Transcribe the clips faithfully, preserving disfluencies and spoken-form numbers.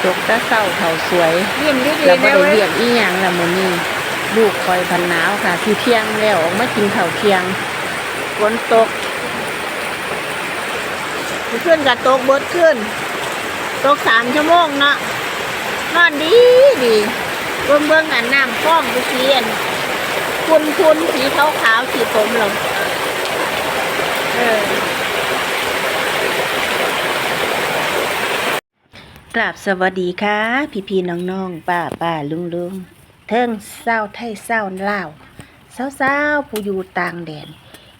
ตกแต่เช้าข้าวสวย ยิ้มดีๆ แล้วบ่ได้ แน่เว้ย เวียกอีหยังล่ะมื้อนี้ ลูกข้อยพันหนาวค่ะ สิเที่ยงแล้ว ออกมากินข้าวเที่ยง ฝนตก มื้อคืนก็ตกเบิดคืน ตกสามชั่วโมงเนาะ นอนดีดี เบิ่งเบิ่งอันน้ำคลองคือสีอัน ขุ่นๆ สีขาวๆ สีผมเรา เออ กราบสวัสดีค่ะ พี่ๆ น้องๆ ป้าๆ ลุงๆ เทิงชาวไทยชาวลาว สาวๆ ผู้อยู่ต่างแดน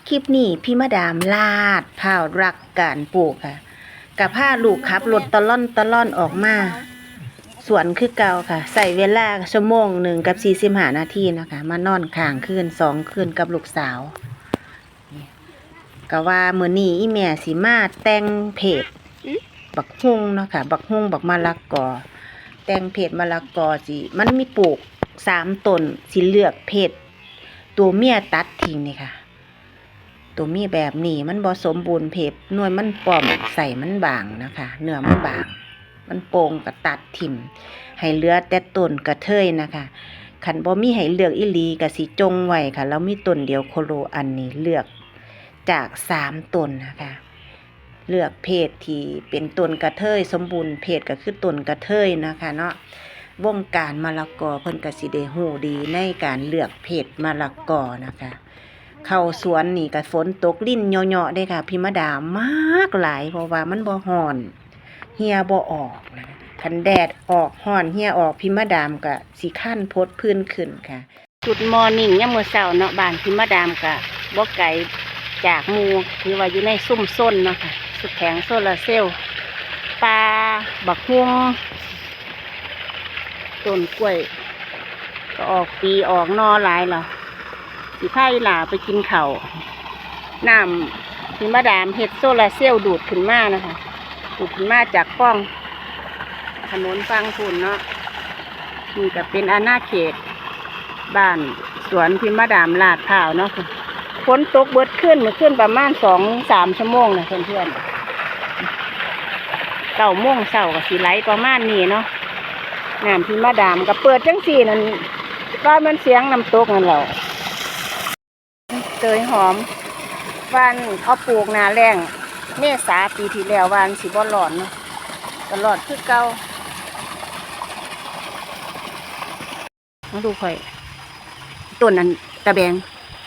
คลิปนี้พี่มาดามลาดพร้าวรักการปลูกค่ะ ก็พาลูกขับรถตะล่อนตะล่อนออกมา สวนคือเก่าค่ะ ใช้เวลาชั่วโมงหนึ่งกับสี่สิบห้านาทีเนาะค่ะ มานอนค้างคืนสองคืนกับลูกสาว ก็ว่ามื้อนี้อีแม่สิมาแต่งเพจบักฮุ่งเนาะค่ะ บักฮุ่ง บักมะละกอ แต่งเพจมะละกอสิ มันมีปลูกสามต้น สิเลือกเพจตัวเมียตัดทิ้งนี่ค่ะ ตัวเมียแบบนี้มันบ่สมบูรณ์เพจ หน่วยมันป้อม ไส้มันบางนะคะ เนื้อมันบาง มันโป่งก็ตัดถิ่ม ให้เหลือแต่ต้นกระเทยนะคะ คันบ่มีให้เลือกอีหลีก็สิจงไว้ค่ะ แล้วมีต้นเดียวโคโล อันนี้เลือกจากสามต้นนะคะ เลือกเพจที่เป็นต้นกระเทย สมบูรณ์เพจก็คือต้นกระเทยนะคะเนาะ วงการมะละกอเพิ่นก็สิได้ฮู้ดีในการเลือกเพจมะละกอนะคะ เข้าสวนนี่ก็ฝนตกรินเหยาะๆ เด้ค่ะ พี่มาดามมักหลาย เพราะว่ามันบ่ร้อน เหี่ยบ่ออกนะ คันแดดออกร้อนเหี่ยออก พี่มาดามก็สิคันผดผื่นขึ้นค่ะ Good morning ยามมื้อเช้าเนาะ บ้านพี่มาดามก็บ่ไกลจากหมู่ ถือว่าอยู่ในชุมชนเนาะค่ะ สุดแผงโซลาร์เซลล์ ป่าบักฮุ่ง ต้นกล้วย ก็ออกปีออกหน่อหลายแล้ว สิพาอีหล่าไปกินข้าว น้ำที่มาดามเฮ็ดโซลาร์เซลล์ดูดขึ้นมานะคะ ดูดขึ้นมาจากคลอง ถนนฝั่งพุ้นเนาะ นี่ก็เป็นอาณาเขตบ้านสวนที่มาดามลาดพร้าวเนาะ ฝนตกเบิดคืน มื้อคืนประมาณสองสามชั่วโมงนะเพื่อนๆ เก้าโมงเช้าก็สิไหลประมาณนี้เนาะ น้ำที่มาดามก็เปิดจังซี่นั่น ว่ามันเสียงน้ำตกนั่นแหละ เตยหอม หว่านเอาปลูกหน้าแล้ง เมษาปีที่แล้ว หว่านสิบ่รอดเนาะ ก็รอดคือเก่า มาดูข่อย ต้นอันตะแบง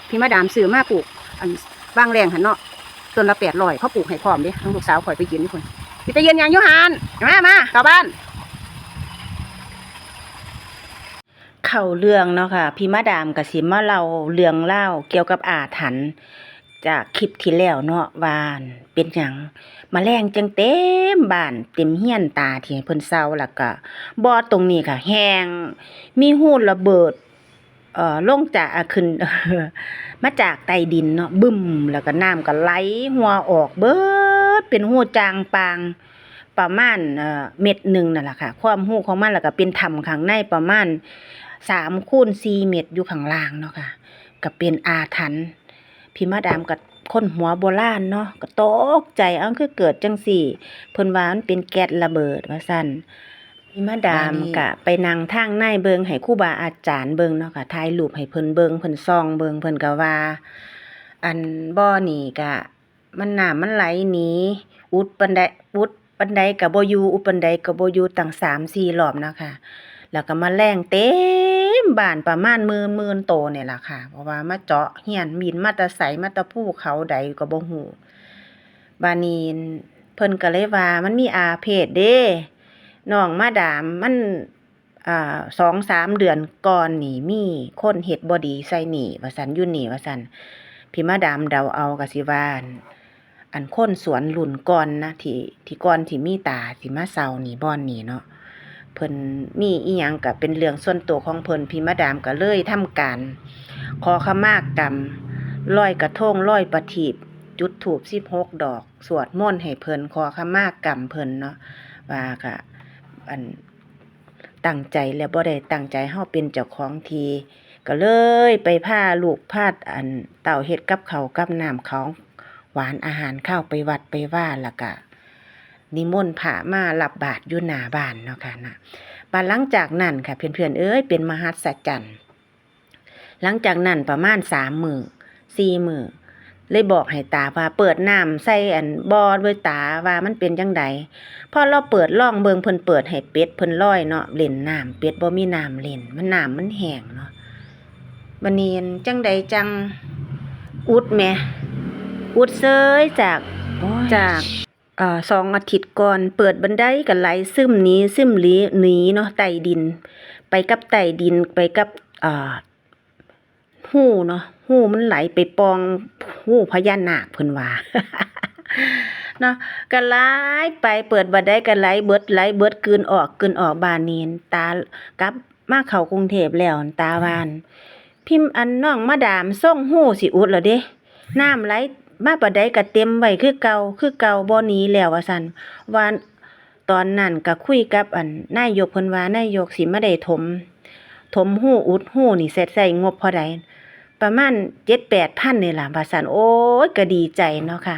พี่มาดามซื้อมาปลูก อันวางแล้งหั่นเนาะ ต้นละแปดร้อย เขาปลูกให้พร้อมเด้ ทั้งลูกสาวข่อยไปกินอยู่พุ้น สิไปยืนหยังอยู่หั่น มา มา เข้าบ้าน เข้าเรื่องเนาะค่ะ พี่มาดามก็สิมาเล่าเรื่องราวเกี่ยวกับอาถรรพ์จากคลิปที่แล้วเนาะ ว่าเป็นหยังแมลงจั่งเต็มบ้านเต็มเฮือนตาที่ให้เพิ่นเซา แล้วก็บ่อตรงนี้ก็แห้ง มีฮูระเบิด เอ่อ ลงจาก อ่า ขึ้น มาจากใต้ดินเนาะ บึ้ม แล้วก็น้ำก็ไหลหัวออกเบิด เป็นฮูจ่างป่าง ประมาณ เอ่อ เมตรหนึ่งนั่นล่ะค่ะ ความฮูของมัน แล้วก็เป็นถ้ำข้างในประมาณสามคูณสี่เมตรอยู่ข้างล่างเนาะค่ะ ก็เป็นอาถรรพ์ พี่มาดามก็คนหัวโบราณเนาะ ก็ตกใจ เอ้า คือเกิดจั่งซี้ เพิ่นว่ามันเป็นแก๊สระเบิดว่าซั่น พี่มาดาม บาดนี้ ก็ไปนั่งทางในเบิ่ง ให้ครูบาอาจารย์เบิ่งเนาะค่ะ ถ่ายรูปให้เพิ่นเบิ่ง เพิ่นส่องเบิ่ง เพิ่นก็ว่า อันบ่อนี่ก็ มันน้ำมันไหลหนี อุดปานใด อุดปานใดก็บ่อยู่ อุดปานใดก็บ่อยู่ ตั้งสามสี่รอบนะคะ แล้วก็แมลงเต็มบ้านประมาณหมื่นหมื่นโตนี่ล่ะค่ะ เพราะว่ามาเจาะเฮือน บินมาแต่ไส มาแต่ภูเขาใดก็บ่ฮู้ บาดนี้เพิ่นก็เลยว่ามันมีอาเพศเด้ น้องมาดาม มัน อ่า สองสามเดือนก่อนนี่มีคนเฮ็ดบ่ดีใส่นี่ว่าซั่น อยู่นี่ว่าซั่น พี่มาดามเดาเอาก็สิว่า อัน อันคนสวนรุ่นก่อนนะ ที่ ที่ก่อนที่มีตาสิมาเซานี่ บ่อนนี่เนาะ เพิ่นมีอีหยังก็เป็นเรื่องส่วนตัวของเพิ่น พี่มาดามก็เลยทำการขอขมากรรม ลอยกระทง ลอยประทีป จุดธูปสิบหกดอก สวดมนต์ให้เพิ่น ขอขมากรรมเพิ่นเนาะ ว่าก็ อัน ตั้งใจแล้วบ่ได้ตั้งใจ เฮาเป็นเจ้าของที่ ก็เลยไปพาลูกพา อัน เต้าเฮ็ดกับข้าวกับน้ำของหวานอาหารคาวไปวัดไปวา แล้วก็ นิมนต์พระมารับบาตรอยู่หน้าบ้านเนาะค่ะนะ บัดหลังจากนั้นค่ะเพื่อนๆเอ้ย เป็นมหัศจรรย์ หลังจากนั้นประมาณสามมื้อสี่มื้อ เลยบอกให้ตาว่าเปิดน้ำใส่อันบ่อด้วยตา ว่ามันเป็นจั่งใด พอลาวเปิดลองเบิ่ง เพิ่นเปิดให้เป็ดเพิ่นลอยเนาะ เล่นน้ำ เป็ดบ่มีน้ำเล่น มันน้ำมันแห้งเนาะ บัดนี้จั่งใดจั่งอุดแหม อุดเสยจาก โอ้ย จาก เอ่อ สองอาทิตย์ก่อน เปิดบันไดก็ไหลซึมหนี ซึมหลี หนีเนาะ ใต้ดิน ไปกับใต้ดิน ไปกับ เอ่อ ฮูเนาะ ฮูมันไหลไปป่องฮูพญานาคเพิ่นว่า เนาะ ก็ไหลไป เปิดบันไดก็ไหลเบิด ไหลเบิด กลืนออก กลืนออก บาดนี้ตากลับมาเข้ากรุงเทพฯแล้ว ตาว่า พิมพ์ อันน้องมาดามส่งฮูสิอุดแล้วเด้ น้ำไหลมาปานใดก็เต็มไว้คือเก่า คือเก่า บ่หนีแล้วว่าซั่น ว่าตอนนั้นก็คุยกับอันนายก เพิ่นว่านายกสิมาได้ถม ถมฮูอุดฮูนี่ ใช้ ใช้งบเท่าใด ประมาณเจ็ดแปดพันนี่ล่ะว่าซั่น โอ้ย ก็ดีใจเนาะค่ะ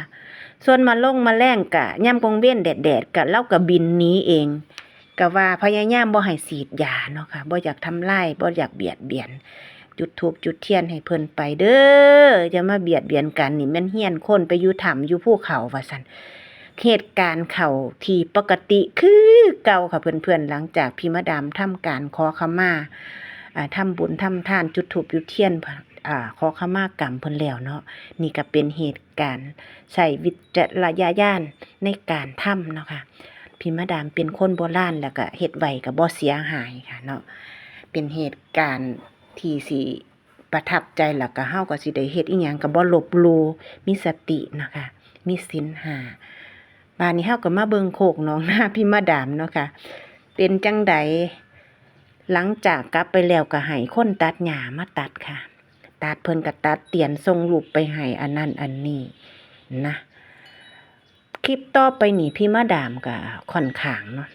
ส่วนมาลงมาแลงก็ยามกลางเว็นแดดๆ ก็ลาวก็บินหนีเอง ก็ว่าพยายามบ่ให้ฉีดยาเนาะค่ะ บ่อยากทำลาย บ่อยากเบียดเบียน จุดธูปจุดเทียนให้เพิ่นไปเด้อ อย่ามาเบียดเบียนกัน นี่แม่นเฮือนคน ไปอยู่ถ้ำอยู่ภูเขาว่าซั่น เหตุการณ์เข้าที่ปกติคือเก่าค่ะเพื่อนๆ หลังจากพี่มาดามทำการขอขมา อ่า ทำบุญทำทาน จุดธูปจุดเทียน อ่า ขอขมากรรมเพิ่นแล้วเนาะ นี่ก็เป็นเหตุการณ์ ใช้วิจารณญาณในการทำเนาะค่ะ พี่มาดามเป็นคนโบราณ แล้วก็เฮ็ดไว้ก็บ่เสียหายค่ะเนาะ เป็นเหตุการณ์ที่สิประทับใจ แล้วก็เฮาก็สิได้เฮ็ดอิหยังก็บ่ลบหลู่ มีสติเนาะค่ะ มีศีลห้า บาดนี้เฮาก็มาเบิ่งโคกหนองนาพี่มาดามเนาะค่ะ เป็นจั่งใด หลังจากกลับไปแล้วก็ให้คนตัดหญ้ามาตัดค่ะ ตัด เพิ่นก็ตัดเตียนส่งรูปไปให้อันนั้นอันนี้นะ คลิปต่อไปนี่พี่มาดามก็ค่อนข้างเนาะ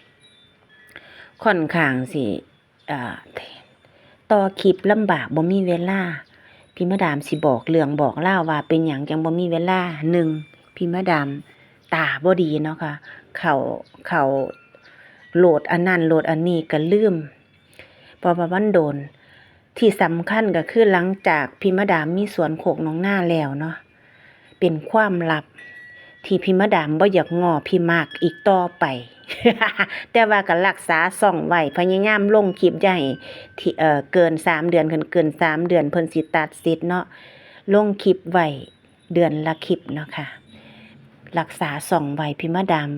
ค่อนข้างสิ เอ่อ ต่อคลิปลำบาก บ่มีเวลา พี่มาดามสิบอกเรื่องบอกราวว่าเป็นหยังจั่งบ่มีเวลา หนึ่ง พี่มาดามตาบ่ดีเนาะค่ะ เข้า เข้าโหลดอันนั้นโหลดอันนี้ก็ลืม เพราะว่ามันโดน ที่สำคัญก็คือหลังจากพี่มาดามมีสวนโคกหนองนาแล้วเนาะ เป็นความลับที่พี่มาดามบ่อยากง้อพี่มากอีกต่อไป แต่ว่าก็รักษาช่องไว้ พยายามลงคลิปอย่าให้ที่ เอ่อ เกินสามเดือน คันเกินสามเดือนเพิ่นสิตัดสิทธิ์เนาะ ลงคลิปไว้เดือนละคลิปเนาะค่ะ รักษาช่องไว้ พี่มาดาม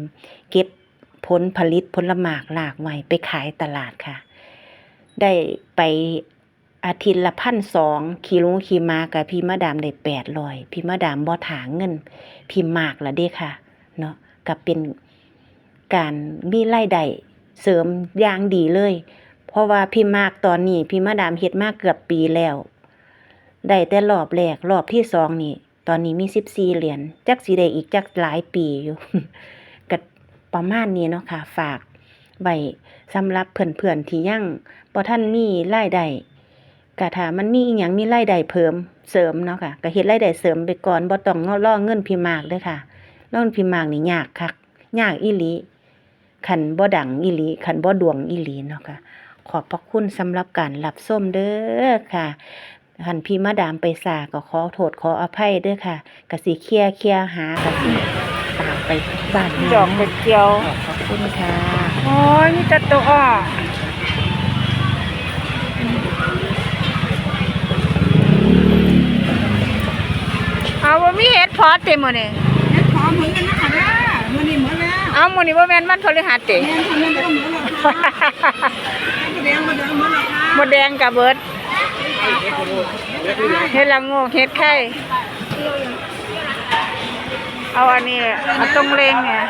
เก็บผลผลิตผลหมากหลากไว้ไปขายตลาดค่ะ ได้ไปอาทิตย์ละพันสอง ขี่หมูขี่หมากับพี่มาดามได้แปดร้อย พี่มาดามบ่ถ่าเงินพี่มากละเด้ค่ะ เนาะ ก็เป็นการมีรายได้เสริมอย่างดีเลย เพราะว่าพี่มากตอนนี้ พี่มาดามเฮ็ดมาเกือบปีแล้ว ได้แต่รอบแรก รอบที่สองนี่ ตอนนี้มีสิบสี่เหรียญ จักสิได้อีกจักหลายปีอยู่ ก็ประมาณนี้เนาะค่ะ ฝากไว้สำหรับเพื่อนๆที่ยังบ่ทันมีรายได้ ก็ถ้ามันมีอิหยังมีรายได้เพิ่มเสริมเนาะค่ะ ก็เฮ็ดรายได้เสริมไปก่อน บ่ต้องรอเงินพี่มากเด้อค่ะ รอเงินพี่มากนี่ยากคัก ยากอีหลี คันบ่ดังอีหลี คันบ่ดวงอีหลีเนาะค่ะ ขอบพระคุณสำหรับการรับชมเด้อค่ะ คันพี่มาดามไปช้าก็ขอโทษขออภัยเด้อค่ะ ก็สิเคลียร์ เคลียร์หา ก็สิตามไปบ้านแม่ จอกกระเจียว ขอบพระคุณค่ะ โอ้ย มีแต่ตัวอ้อ เอา บ่มีเห็ดเพาะติมื้อนี้ เห็ดเพาะมื้ออื่นนะคะเด้อ มื้อนี้หมดแล้ว เอา มื้อนี้บ่แม่นวันพฤหัสติ แม่นค่ะ แม่นค่ะ หมดแล้วค่ะ หมดแดง หมดแดง หมดแล้วค่ะ หมดแดงก็เบิด เห็ดละโงก เห็ดไข่ เอาอันนี้ เอาตรงเลงเนี่ย